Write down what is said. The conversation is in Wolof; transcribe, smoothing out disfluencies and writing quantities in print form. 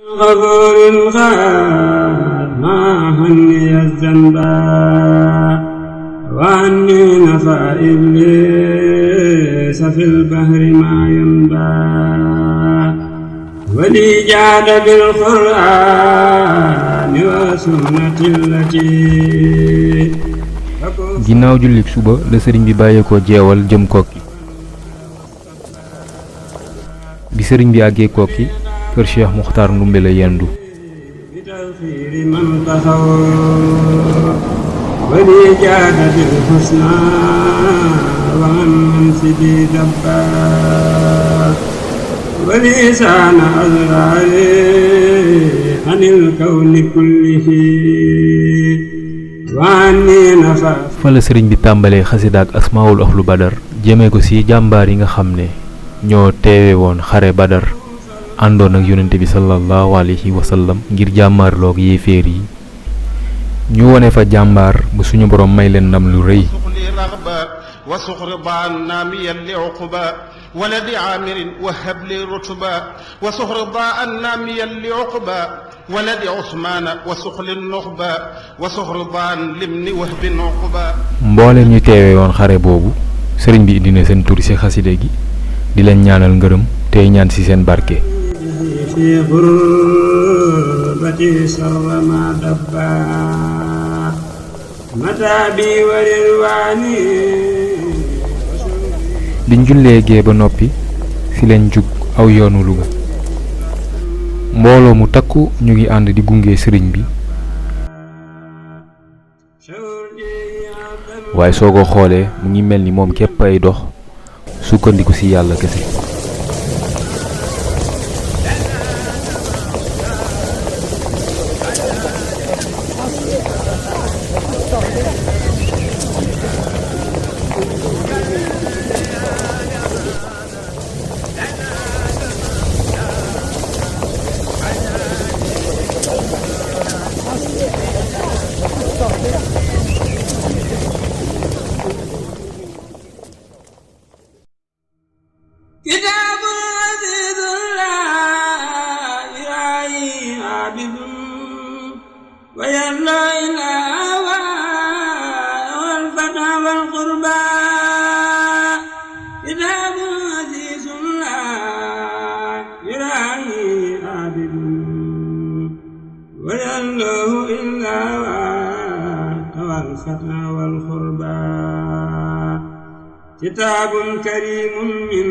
غفور غاد ما هني الذنبا وعني نفى إبليس في البحر ما ينبا ولي جاد بالقرآن وسنة التي ginnaaw jullik suba la sëriñ bi bàyyeekoo jeewal jëm kokki bi sëriñ bi àggee kokki kër Cheikh Muxtaar Ndumbe la yendu fa la sëriñ bi tàmbalee xasida ak asmaawul ahlu badar jëmee ko ci jàmbaar yi nga xam ne ñoo teewe woon xare badar àndoon ak yonente bi sallallahu alayhi wa sallam ngir jàmmaarloog yéeféer yi ñu wone fa jàmbaar ba suñu borom may leen ndam lu rëy وسخر ضان ناميا لعقبا ولد عامر وهب لي رتبا وسخر ضاء ناميا لعقبا ولد عثمان وسخل النخبا وسخر ضان لمن وهب عقبا mbooleem ñu teewee woon xare boobu sëriñ bi indi na seen tur ci xaside gi di leen ñaanal ngërëm tey ñaan ci seen barke في غربتي سر ما دبا متابي ورلواني biñ jullee gee ba noppi ci leen jug aw yoonu Louga mbooloo mu takku ñu ngi ànd di gunge sëriñ bi waaye soo ko xoolee mu ngi mel ni moom képp ay dox sukkandiku ci yàlla kese كتاب عزيز لا يراعي عابد ويلا إلى والفتى والقربى كتاب عزيز لا يراعي عابد ويلا إلا والفتى والقربى كتاب كريم من